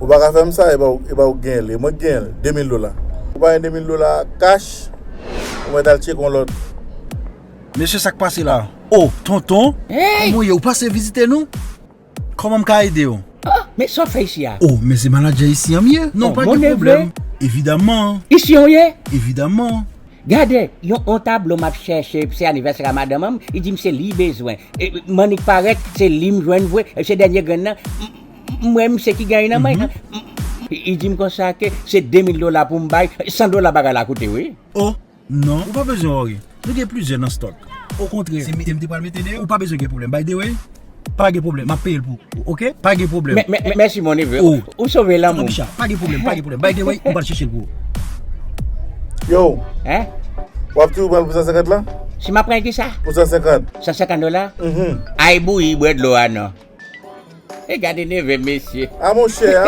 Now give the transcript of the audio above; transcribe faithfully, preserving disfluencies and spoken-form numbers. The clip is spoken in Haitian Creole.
Ou pa ka fè m sa, e pa ou, e pa ou k genyen l, e mwen k genyen l, de mil dola. Ou pa gen de mil dola kach, ou mèt al tcheke yon lòt. Mesye, sa k pase la? O, tonton, kòman w ye? Ou pase vizite nou? Kòman m ka ede w? Oh, men sa w fè isi a? O, men se manadjè isi an m ye. Non, pa gen pwoblèm. Evidaman. Isi an w ye? Evidaman. Gade, yon on tablo m ap chèche, se anivèsè a madanm an m, li di m se li bezwen. E, m annik parèt, se li m jwenn vre, e se dènye grenn nan. M wè misye ki genyen nan men. Li di m konsa ke se de mil dola pou m bay, san dola bagay la koute, wi. O, non, ou pa bezwen wòri. Nou gen plizyè nan stòk. Okontrè, se mete m te pral mete deyò. Ou pa bezwen gen pwoblèm. By the way, pa gen pwoblèm. M ap peye l pou ou, oke? Pa gen pwoblèm. Mèsi, mon neveu. Ou sove lanmou m. Pa gen pwoblèm, pa gen pwoblèm. By the way, m pral chèche l pou ou. Yo, w ap toujou pran l pou san senkant la? Si m ap pran ki sa? Pou san senkant. San senkant dola? Ay bouyi, bwè dlo a non. E gade neve mesye. A monchè, a